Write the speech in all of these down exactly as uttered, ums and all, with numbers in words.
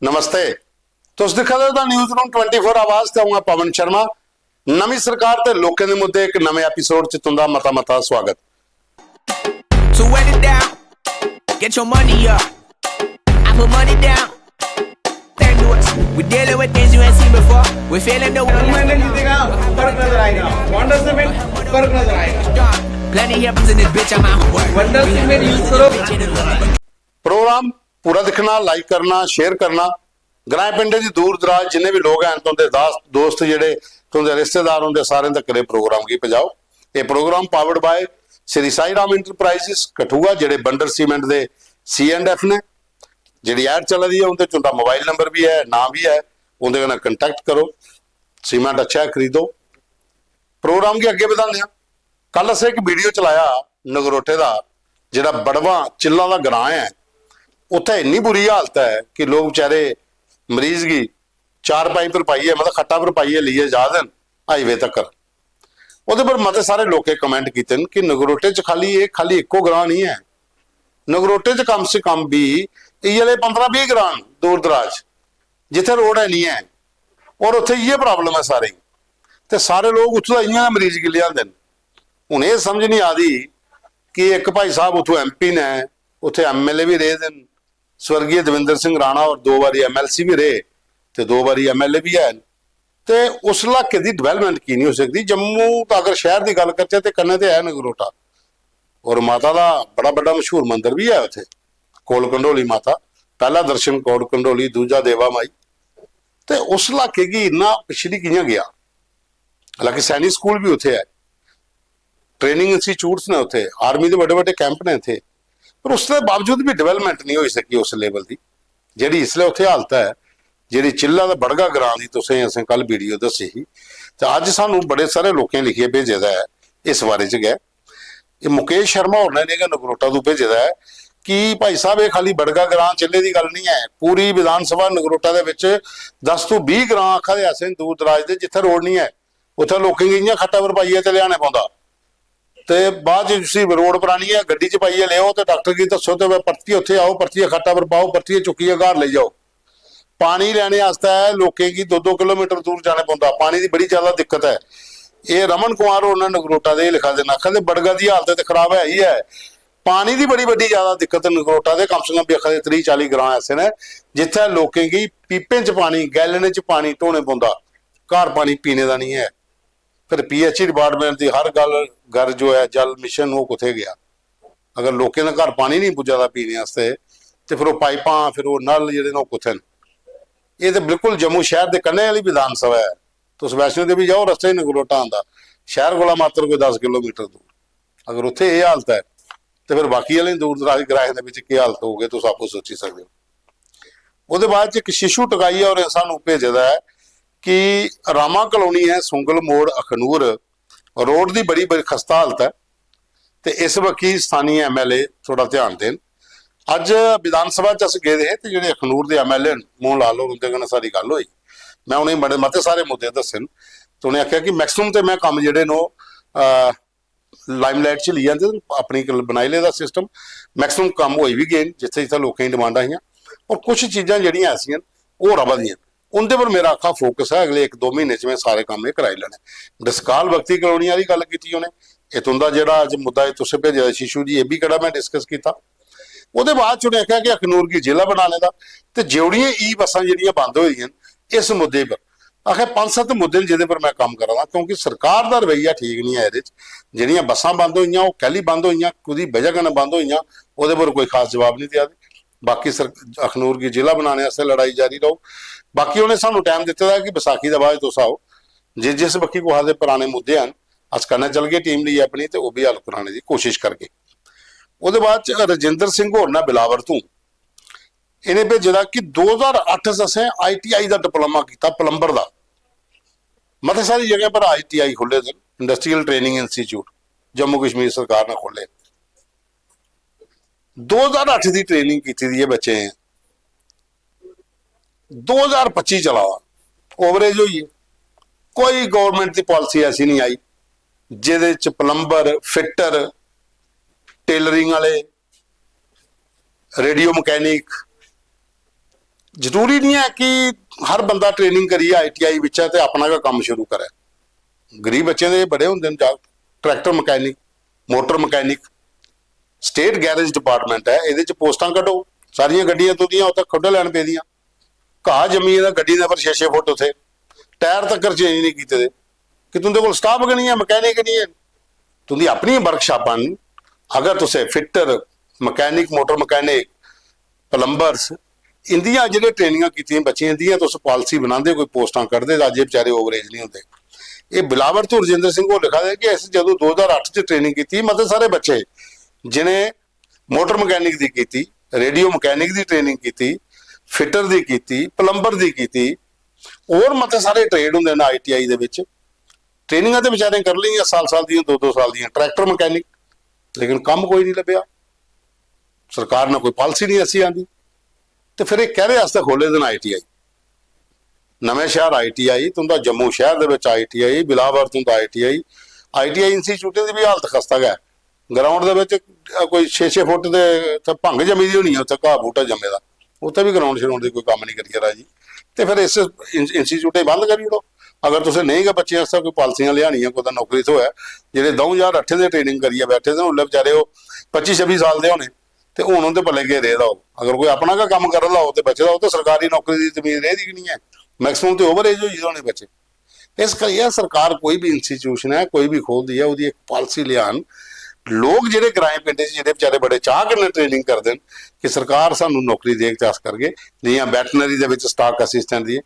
नमस्ते। तुस दिक्खा दे ओ the news room twenty four आवाज ते अ'ऊं आं पवन शर्मा। नमीं सरकार ते लोकें दे मुद्दे इक नमें एपिसोड च तुं'दा मता मता स्वागत। So wet it down, get your money up. I put money down. Thank you. We dealing with things you ain't seen before. We feeling the मैंने जीतेगा, फर्क नजर आएगा। वंडर सीमेंट, फर्क नजर आएगा। Plenty happens in this bitch, I'm out. Wonder cement use करो। Programme पूरा दिक्खना, लाइक करना, शेयर करना। ग्राएं पिंडें दी दूर दराज जिन्ने बी लोक हैन, तुं'दे दास-, दोस्त जेह्ड़े, तुं'दे रिश्तेदार, उं'दे सारें तक्कर एह् प्रोग्राम गी पजाओ। एह् programme powered by Shri Sai Ram enterprises Kathua, जेह्ड़े बंडर सीमेंट दे सी एंड एफ ने। जेह्ड़ी ऐड चला दी ऐ, उं'दे च उं'दा मोबाइल नंबर बी ऐ, नांऽ बी ऐ, उं'दे कन्नै कंटैक्ट करो। सीमेंट अच्छा ऐ, खरीदो। प्रोग्राम गी अग्गें बधाने आं। कल असें इक वीडियो चलाया नगरोटे दा, जेह्ड़ा बड़वा चिल्ला दा ग्रां ऐ, उत्थै इन्नी बुरी हालत ऐ कि लोक बेचारे मरीज गी चारपाई पर पाइयै, मतलब खट्टा पर पाइयै लेइयै जा दे न हाईवे तक्कर। ओह्दे पर मते सारे लोकें कमेंट कीते न कि नगरोटे च खाली एह्, खाली इक्को ग्रां निं ऐ, नगरोटे च कम से कम बी इ'यै ले पंदरां बीह् ग्रां न दूर दराज, जित्थै रोड है निं ऐ, और उत्थै इ'यै प्रॉब्लम ऐ सारें गी। ते सारे लोक उत्थूं दा इ'यां गै मरीज गी लेआंदे न। हून एह् समझ निं आ दी कि इक भाई साहब उत्थूं एम पी न, उत्थै एम एल ए बी रेह् दे न, स्वर्गीय दविंदर सिंह राणा होर दो बारी एम एल सी बी रेह् ते दो बारी एम एल ए बी हैन। ते उस इलाके दी डिवेलपमेंट की निं होई सकदी? जम्मू दा अगर शैह्र दी गल्ल करचै ते कन्नै ते है नगरोटा, और माता दा बड़ा बड्डा मशहूर मंदर बी ऐ उत्थै, कोल कंडोली माता। पैह्ला दर्शन कोल कंडोली, दूजा देवा माई। ते उस इलाके गी इन्ना पिछड़ी कि'यां गेआ? हालांकि सैनिक स्कूल बी उत्थै ऐ, ट्रेनिंग इंस्टीट्यूट्स ने उत्थै, आर्मी दे बड़े बड़े कैंप ने उत्थै, पर उसदे बावजूद बी डिवेलपमेंट निं होई सकी उस लेवल दी। जेह्ड़ी इसलै उत्थै हालत ऐ, जेह्ड़ी चिल्ला ते बड़गा ग्रां दी तुसें, असें कल वीडियो दस्सी ही, ते अज्ज सानूं बड़े सारे लोकें लिखियै भेजे दा ऐ इस बारे च गै। एह् मुकेश शर्मा होर ने इ'नेंगी नगरोटा तू भेजे दा ऐ कि भाई साहब, एह् खाली बड़गा ग्रां चिल्ले दी गल्ल निं ऐ, पूरी विधान सभा नगरोटा दे बिच दस तू बीह् ग्रां आखा दे ऐसे न दूर दराज दे जित्थै रोड निं ऐ, उत्थै लोकें गी इ'यां खट्टा पर पाइयै ते लेआने पौंदा। ते बाद च उसी रोड पर आनियै गड्डी च पाइयै लेओ ते डाक्टर गी दस्सो ते परतियै उत्थै आओ, परतियै खट्टा पर पाओ, परतियै चुक्कियै घर लेई जाओ। पानी लैने आस्तै लोकें गी दो दो किलोमीटर दूर जाने पौंदा। पानी दी बड़ी ज्यादा दिक्कत ऐ। एह् रमन कुमार होर ने नगरोटा दे लिखा दे न, आखा दे बड़गा दी हालत ते खराब है ही ऐ, पानी दी बड़ी बड्डी ज्यादा दिक्कत नगरोटा दे। कम से कम बी आखा दे त्रीह् चाली ग्रां ऐसे न जित्थै लोकें गी पीपें च पानी, गैलनें च पानी ढोने पौंदा, घर पानी पीने दा निं ऐ। फिर पी एच ई डिपार्टमेंट दी हर गल्ल, घर जो ऐ, जल मिशन, ओह् कुत्थै गेआ? अगर लोकें दे घर पानी निं पुज्जा दा पीने आस्तै, ते फिर ओह् पाइपां, फिर ओह् नल जेह्ड़े न, ओह् कुत्थै न? एह् ते बिल्कुल जम्मू शैह्र दे कन्नै आह्ली विधान सभा ऐ। तुस वैष्णो देवी जाओ, रस्ते च नगरोटा आंदा, शैह्र कोला मात्र कोई दस किलोमीटर दूर। अगर उत्थै एह् हालत ऐ, ते फिर बाकी आह्ले दूर दराज ग्राएं दे बिच केह् हालत होग, एह् तुस आपूं सोची सकदे ओ। ओह्दे बाद च इक शिशु टकाइया होरें सानूं भेजे दा ऐ कि रामा कलोनी ऐ, सुंगल मोड़, अखनूर, रोड दी बड़ी, बड़ी खस्ता हालत ऐ, ते इस बक्खी स्थानीय एम एल ए थोह्ड़ा ध्यान देन। अज्ज विधान सभा च अस गेदे हे, ते जेह्ड़े अखनूर दे एम एल ए न, मोहन लाल होर, उं'दे कन्नै साढ़ी गल्ल होई। में उ'नेंगी बड़े, मते सारे मुद्दे दस्से न, ते उ'नें आखेआ कि मैक्सिमम ते में कम्म जेह्ड़े न, ओह्, अ, लाइमलाइट च लेई आंदे, अपनी इक बनाई लेदा सिस्टम। मैक्सिमम कम्म होई बी गे न, जित्थै जित्थै लोकें दी डिमांडां हियां, और कुछ चीजां जेह्ड़ियां ऐसियां न, ओह् र'वा दियां न। उं'दे पर मेरा आखा फोकस ऐ, अगले इक दो म्हीने च में सारे कम्म एह् कराई लैने। डसकाल भक्ति कलोनी आह्ली गल्ल कीती उ'नें, एह् तुं'दा जेह्ड़ा अज्ज मुद्दा एह् तुसें भेजे दा शिशु जी, एह् बी केह्ड़ा में डिस्कस कीता। ओह्दे बाद च उ'नें आखेआ कि अखनूर गी जिला बनाने दा, ते जेह्ड़ियां ई बस्सां जेह्ड़ियां बंद होई दियां न, इस मुद्दे पर आखिर पंज सत्त मुद्दे न जेह्दे पर में कम्म करा दा, क्योंकि सरकार दा रवैया ठीक निं ऐ एह्दे च। जेह्ड़ियां बस्सां बंद होइयां, ओह् कैह्ली बंद होइयां, कोह्दी बजह कन्नै बंद होइयां, ओह्दे पर कोई खास जवाब निं देआ दे। बाकी सर-, अखनूर गी जिला बनाने आस्तै लड़ाई जारी रौह्ग। बाकी उ'नें सानूं टैम दित्ते दा कि बसाखी दे बाद तुस आओ, जे जिस बक्खी कुसै दे पराने मुद्दे हैन, अस कन्नै चलगे टीम लेइयै अपनी, ते ओह् बी हल कराने दी कोशश करगे। ओह्दे बाद च रजिंदर सिंह होर ने बिलावर तों इ'नें भेजे दा कि दो ज्हार अट्ठ च असें आई टी आई दा डिप्लोमा कीता प्लम्बर दा। मते सारी जगह पर आई टी आई खु'ल्ले दे न, industrial training institute, Jammu Kashmir सरकार ने खोह्ल्ले। दो ज्हार अट्ठ दी ट्रेनिंग कीती दी ऐ बच्चें, दो ज्हार पच्ची चला दा, ओवरेज होई गे। कोई गौरमेंट दी पालिसी ऐसी निं आई जेह्दे च प्लम्बर, फिटर, टेलरिंग आह्ले, रेडियो मकैनिक, जरूरी निं ऐ कि हर बंदा ट्रेनिंग करियै आईटीआई बिच्चा ते अपना गै कम्म शुरू करै। गरीब बच्चें दे बड़े होंदे न जागत, tractor mechanic, motor mechanic. State garage department ऐ, एह्दे च पोस्टां कड्ढो। सारियां गड्डियां तुंदियां उत्थै खुड्डे लैन पेदियां, घाऽ जम्मी गेदा गड्डी दे पर छे छे फुट उत्थै, टायर तक्कर चेंज निं कीते दे। कि तुंदे कोल स्टाफ गै निं ऐ, मकैनिक गै निं ऐ। तुंदी अपनी वर्कशापां न। अगर तुसें fitter, mechanic, motor mechanic, plumbers, इंदियां जेह्ड़े ट्रेनिंगां कीतियां बच्चियां, इंदियां तुस पालिसी बनांदे, कोई पोस्टां कड्ढदे, तां अज्ज बेचारे ओवर एज निं होंदे। एह् बिलावर ते रजिंदर सिंह होर लिखा दे कि इस जदूं दो ज्हार अट्ठ च ट्रेनिंग कीती, मते सारे बच्चे जिनें मोटर मकैनिक दी कीती, रेडियो मकैनिक दी ट्रेनिंग कीती, फिटर दी कीती, प्लम्बर दी कीती, होर मते सारे ट्रेड होंदे न आईटीआई दे बिच। ट्रेनिंगां ते बेचारें करी लेइयां साल साल दियां, दो दो साल दियां, ट्रैक्टर मकैनिक, लेकिन कम्म कोई निं लब्भेआ। सरकार ने कोई पालिसी निं ऐसी आंदी। ते फिर एह् कैह्दे आस्तै खोह्ले दे न आईटीआई? नमें शैह्र आईटीआई, तुं'दा जम्मू शैह्र दे बिच आईटीआई, बिलावर तुं'दा आईटीआई। आईटीआई इंस्टीट्यूटें दी बी हालत खस्ता गै ऐ। ग्राउंड दे बिच कोई छे छे फुट दे उत्थै भंग जम्मी दी होनी ऐ, उत्थै घाऽ बूह्टा जम्मे दा, उत्थै बी ग्राउंड श्राउंड दी कोई कम्म निं करियै राजी। ते फिर इस इन-, इंस्टीट्यूटें गी बंद करी ओड़ो। अगर तुसें नेईं गै बच्चें आस्तै कोई पालिसियां लेआनियां, कुतै नौकरी थ्होऐ, जेह्ड़े द'ऊं ज्हार अट्ठे दे ट्रेनिंग करियै बैठे दे, उसलै बेचारे ओह् पच्ची छब्बी साल दे होने, ते हून उं'दे पल्ले केह् रेह् दा होग? अगर कोई अपना गै कम्म करा दा होग ते बचे दा होग, ते सरकारी नौकरी दी जमीन रेह् दी गै निं ऐ। मैक्सिमम ते ओवर एज होई गेदे होने बच्चे। इस करियै सरकार कोई बी इंस्टीट्यूशन ऐ, कोई बी खोलदी ऐ, ओह्दी इक पालिसी लेआन। लोक जेह्ड़े ग्राएं पिंडें च जेह्ड़े बेचारे बड़े चाऽ कन्नै ट्रेनिंग करदे न कि सरकार सानूं नौकरी देग ते अस करगे, जि'यां वैटनरी दे बिच स्टाक असिस्टेंट दी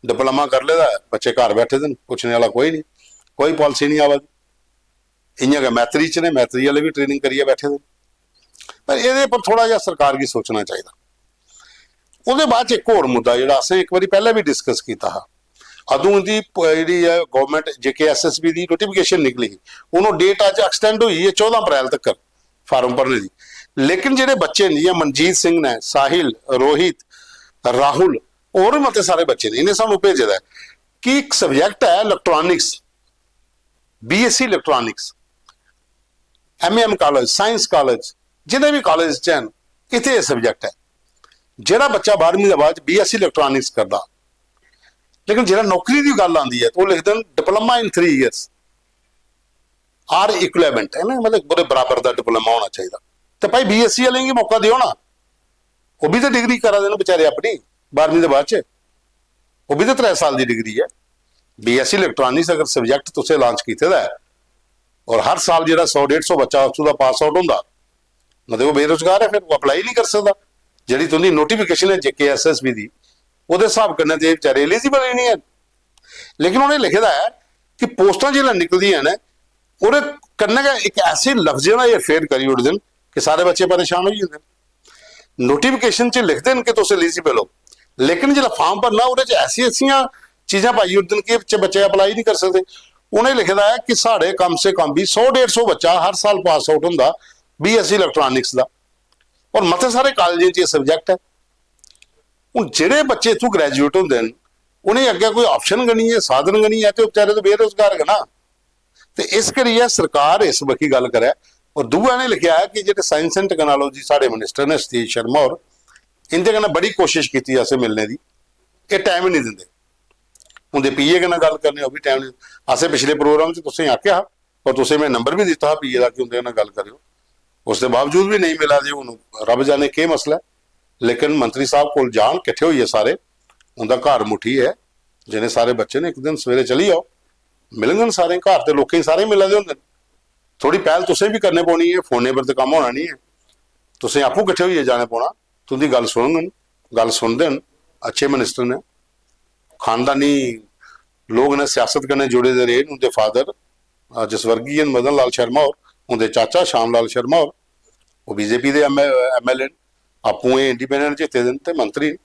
डिप्लोमा करी लेदा ऐ, बच्चे घर बैठे दे न, पुच्छने आह्ला कोई निं, कोई पालिसी निं आवा दी। इ'यां गै मैत्री च ने, मैत्री आह्ले बी ट्रेनिंग करियै बैठे दे न। पर एह्दे पर थोह्ड़ा जेहा सरकार गी सोचना चाहिदा। ओह्दे बाद च इक होर मुद्दा जेह्ड़ा असें इक बारी पैह्लें बी डिस्कस कीता हा, अदूं इं'दी प-, जेह्ड़ी ऐ गौरमैंट जेकेएसएसबी दी नोटिफिकेशन निकली ही, हून ओह् डेट अज्ज एक्सटेंड होई ऐ चौदां अप्रैल तक्कर फार्म भरने दी। लेकिन जेह्ड़े बच्चे न, जि'यां मनजीत सिंह न, साहिल, रोहित, राहुल, होर बी मते सारे बच्चे न, इ'नें सानूं भेजे दा ऐ कि इक सब्जैक्ट ऐ electronics, BSc electronics, MAM college, science college, जिन्ने बी कालेज च हैन, इत्थै एह् सब्जैक्ट ऐ। जेह्ड़ा बच्चा बारहमीं दे बाद बीएससी इलैक्ट्रॉनिक्स करदा, लेकिन जेह्ड़ा नौकरी दी गल्ल आंदी ऐ, ते ओह् लिखदे न diploma in three years or equivalent, है ना, मतलब पूरे बराबर दा डिप्लोमा होना चाहिदा। ते भाई, बीएससी आह्लें गी मौका देओ ना, ओह् बी ते डिग्री करा दे न बेचारे अपनी, बारहमीं दे बाद च, ओह् बी ते त्रै साल दी डिग्री ऐ। बीएससी इलैक्ट्रॉनिक्स अगर सब्जैक्ट तुसें लांच कीते दा ऐ, और हर साल जेह्ड़ा सौ डेढ़ सौ बच्चा उत्थूं दा पास आउट होंदा, मतलब ओह् बेरोजगार ऐ, फिर ओह् अप्लाई निं करी सकदा। जेह्ड़ी तुं'दी नोटिफिकेशन ऐ जेकेएसएसबी दी, ओह्दे स्हाब कन्नै ते एह् बेचारे एलिजिबल ही निं हैन। लेकिन उ'नें लिखे दा ऐ कि पोस्टां जिसलै निकलदियां न, ओह्दे कन्नै गै इक ऐसे लफ्जें दा एह् फेड करी ओड़दे न कि सारे बच्चे परेशान होई जंदे न। नोटिफिकेशन च लिखदे न कि तुस एलिजिबल ओ, लेकिन जिसलै फार्म भरना, ओह्दे च ऐसी ऐसियां चीजां पाई ओड़दे न कि बच्चे, बच्चे अप्लाई निं करी सकदे। उ'नें लिखे दा ऐ कि साढ़े कम से कम बी सौ डेढ़ सौ बच्चा हर साल पास आउट होंदा बीएससी इलैक्ट्रॉनिक्स दा, और मते सारे कालेजें च एह् सब्जैक्ट ऐ। हून जेह्ड़े बच्चे इत्थूं ग्रेजुएट होंदे न, उ'नेंगी अग्गें कोई ऑप्शन गै निं ऐ, साधन गै निं ऐ, ते ओह् बेचारे ते बेरोजगार गै ना। ते इस करियै सरकार इस बक्खी गल्ल करै। और दूआ इ'नें लिखेआ ऐ कि जेह्ड़े साइंस एंड टैक्नोलॉजी साढ़े मिनिस्टर न सतीश शर्मा होर, इं'दे कन्नै बड़ी कोशिश कीती असें मिलने दी, एह् टाइम निं दिंदे। उं'दे पीए कन्नै गल्ल करने, ओह् बी टाइम निं। असें पिछले प्रोग्राम च तुसेंगी आखेआ हा, और तुसें में नंबर बी दित्ता हा पीए दा कि उं'दे कन्नै गल्ल करेओ। उसदे बावजूद बी नेईं मिला दे। हून रब जाने केह् मसला ऐ, लेकिन मंत्री साहब कोल जान किट्ठे होइयै सारे, उं'दा घर मुट्ठी ऐ, जिन्ने सारे बच्चे न, इक दिन सवेरे चली जाओ, मिलङन सारें घर, ते लोकें गी सारें गी मिला दे होंदे न। थोड़ी पैह्ल तुसें बी करने पौनी ऐ, फोनै पर ते कम्म होना निं ऐ, तुसें आपूं किट्ठे होइयै जाने पौना। तुं'दी गल्ल सुनङन, गल्ल सुनदे न, अच्छे मिनिस्टर न, खानदानी लोक न, सियासत कन्नै जुड़े दे रेह् न। उं'दे फादर, अ, जसवर्गीय न मदन लाल शर्मा होर, उं'दे चाचा श्याम लाल शर्मा होर, ओह् बीजेपी दे एमएलए न, आपूं एह् इंडिपेंडेंट जित्ते दे न ते मंत्री न,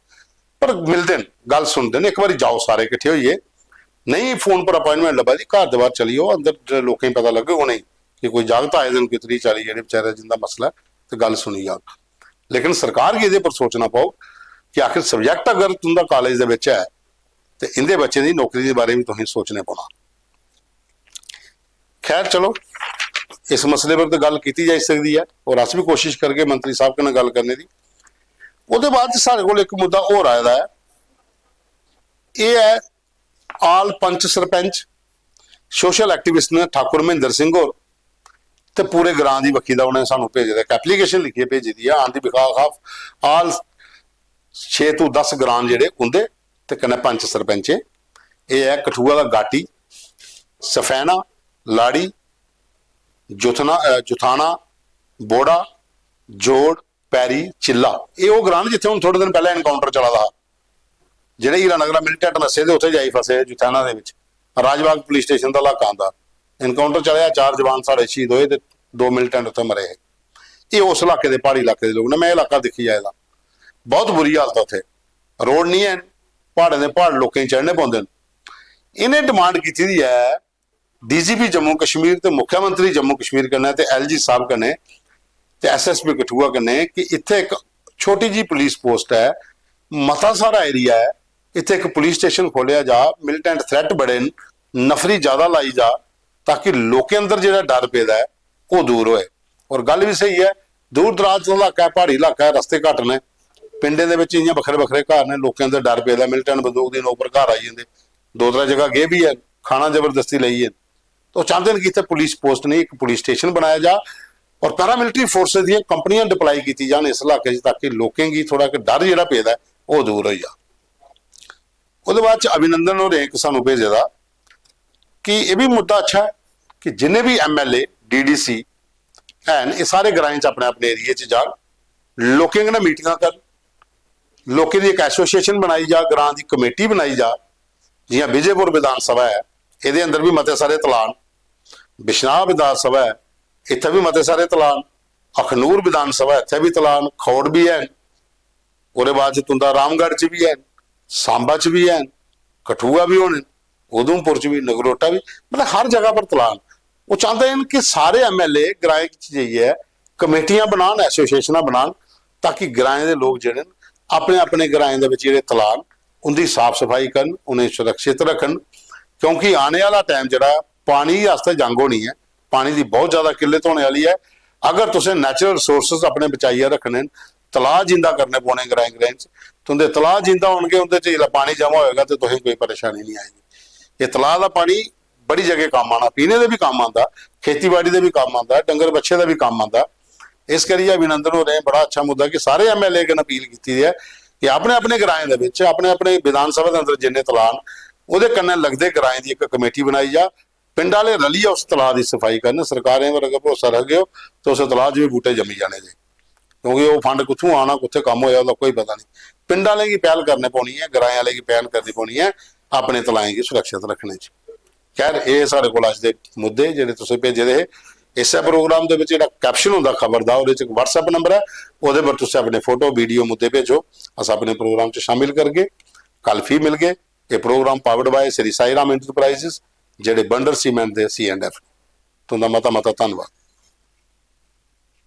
पर मिलदे न, गल्ल सुनदे न। इक बारी जाओ सारे किट्ठे होइयै, नेईं फोन पर अपॉइंटमेंट लब्भा दी, घर दे बाह्र चली जाओ, अंदर जेह्ड़े लोकें गी पता लग्गग उ'नेंगी कि कोई जागत आए दे न, कोई त्रीह् चाली जेह्ड़े बेचारे जिंदा मसला ऐ, ते गल्ल सुनी जाग। लेकिन सरकार गी एह्दे पर सोचना पौग कि आखिर सब्जैक्ट अगर तुं'दा कालेज दे बिच ऐ, ते इं'दे बच्चें दी नौकरी दे बारे बी तुसें सोचने पौना। खैर, चलो, इस मसले पर ते गल्ल कीती जाई सकदी ऐ, और अस बी कोशिश करगे मंत्री साहब कन्नै गल्ल करने दी। ओह्दे बाद च साढ़े कोल इक मुद्दा होर आए दा ऐ। एह् ऐ, आल पंच सरपंच, सोशल एक्टिविस्ट न ठाकुर महेंद्र सिंह होर, ते पूरे ग्रां दी बक्खी दा उ'नें सानूं भेजे दा, इक एप्लीकेशन लिखियै भेजी दी ऐ on the behalf of all छे to दस ग्रां जेह्ड़े उं'दे, ते कन्नै पंच सरपंचें। एह् ऐ कठुआ दा गाटी, सफैना, लाड़ी, जुथना, अ, जुथाना, बोड़ा, जोड़, पैरी, चिल्ला। एह् ओह् ग्रां न जित्थै हून थोह्ड़े दिन पैह्लें एनकाउंटर चला दा हा। जेह्ड़े हीरानगरा मिलिटेंट नस्से दे उत्थै जाई फसे जुथैना दे बिच। राजबाग पुलिस स्टेशन दा इलाका आंदा। एनकाउंटर चलेआ, चार जवान साढ़े शहीद होए ते दो मिलिटेंट उत्थै मरे हे। एह् उस इलाके दे, प्हाड़ी इलाके दे लोक न। में इलाका दिक्खी आए दा, बहुत बुरी हालत ऐ उत्थै। रोड निं हैन, प्हाड़ें दे प्हाड़ लोकें गी चढ़ने पौंदे न। इ'नें डिमांड कीती दी ऐ डीजीपी जम्मू कश्मीर ते मुख्यमंत्री जम्मू कश्मीर कन्नै ते एलजी साहब कन्नै ते एसएसपी कठुआ कन्नै कि इत्थै इक छोटी जी पुलिस पोस्ट ऐ, मता सारा एरिया ऐ, इत्थै इक पुलिस स्टेशन खोलेआ जा। मिलिटेंट थ्रेट बड़े न, नफरी ज्यादा लाई जा, ताकि लोकें अंदर जेह्ड़ा डर पेदा ऐ ओह् दूर होए। और गल्ल बी स्हेई ऐ, दूर दराज दा इलाका ऐ, प्हाड़ी इलाका ऐ, रस्ते घट्ट न, पिंडें दे बिच इ'यां बक्खरे बक्खरे घर न, लोकें अंदर डर पेदा, मिलिटेंट बंदूक दी नोक पर घर आई जंदे, दो त्रै जगह गे बी हैन, खाना जबरदस्ती लेई गे। तो चांह्दे न कि इत्थै पुलिस पोस्ट नेईं, इक पुलिस स्टेशन बनाया जा और पैरामिलिट्री फोर्सेस दियां कंपनियां डिप्लाई कीती जान इस इलाके च, ताकि लोकें गी थोह्ड़ा इक डर जेह्ड़ा पेदा ऐ ओह् दूर होई जा। ओह्दे बाद च अभिनंदन होरें इक सानूं भेजे दा कि एह् बी मुद्दा अच्छा ऐ कि जिन्ने बी एमएलए, डीडीसी हैन, एह् सारे ग्राएं च अपने अपने एरिया च जान, लोकें कन्नै मीटिंगां करन, लोकें दी इक एसोसिएशन बनाई जा, ग्रां दी कमेटी बनाई जा। जि'यां विजयपुर विधान सभा ऐ, एह्दे अंदर बी मते सारे तलाऽ न, बिश्नाह विधान सभा ऐ, इत्थै बी मते सारे तलाऽ न, अखनूर विधान सभा, इत्थै बी तलाऽ न, खौड़ बी हैन, ओह्दे बाद च तुं'दा रामगढ़ च बी हैन, सांबा च बी हैन, कठुआ बी होने न, उधमपुर च बी, नगरोटा बी, मतलब हर जगह पर तलाऽ न। ओह् चांह्दे न कि सारे एमएलए ग्राएं च जाइयै कमेटियां बनान, एसोसिएशनां बनान, ताकि ग्राएं दे लोक जेह्ड़े न, अपने अपने ग्राएं दे बिच जेह्ड़े तलाऽ न, उं'दी साफ सफाई करन, उ'नेंगी सुरक्षित रक्खन, क्योंकि आने आह्ला टाइम जेह्ड़ा पानी आस्तै जंग होनी ऐ, पानी दी बहुत ज्यादा किल्लत होने आह्ली ऐ। अगर तुसें नेचुरल रिसोर्सेज अपने बचाइयै रक्खने न, तलाऽ जिंदा करने पौने ग्राएं ग्राएं च, तुं'दे तलाऽ जिंदा होनगे, उं'दे च जिसलै पानी जमा होएगा ते तुसेंगी कोई परेशानी निं आएगी। एह् तलाऽ दा पानी बड़ी जगह कम्म आना, पीने दे बी कम्म आंदा, खेतीबाड़ी दे बी कम्म आंदा, डंगर बच्छे दा बी कम्म आंदा। इस करियै अभिनंदन होरें बड़ा अच्छा मुद्दा कि सारे एमएलए कन्नै अपील कीती दी ऐ कि अपने अपने ग्राएं दे बिच, अपने अपने विधान सभा दे अंदर जिन्ने तलाऽ न, ओह्दे कन्नै लगदे ग्राएं दी इक कमेटी बनाई जा, पिंड आह्ले रलियै उस तलाऽ दी सफाई करन। सरकारें पर अगर भरोसा रखगे ओ ते उस तलाऽ च बी बूह्टे जम्मी जाने जे, क्योंकि ओह् फंड कुत्थूं आना, कुत्थै कम्म होएआ, ओह्दा कोई पता नहीं। पिंड आह्लें गी पैह्ल करनी पौनी ऐ, ग्राएं आह्लें गी पैह्ल करनी पौनी ऐ अपने तलाएं गी सुरक्षत रक्खने च। खैर, एह् साढ़े कोल अज्ज दे मुद्दे जेह्ड़े तुसें भेजे दे हे। इस्सै प्रोग्राम दे बिच जेह्ड़ा कैप्शन होंदा खबर दा, ओह्दे च इक WhatsApp नंबर ऐ, ओह्दे पर तुसें अपने फोटो, वीडियो, मुद्दे भेजो, अस अपने प्रोग्राम च शामिल करगे। कल फ्ही मिलगे। एह् programme powered by Shri Sai Ram enterprises, जेह्ड़े बंडर सीमेंट दे सी एंड एफ। तुं'दा मता मता धन्नवाद।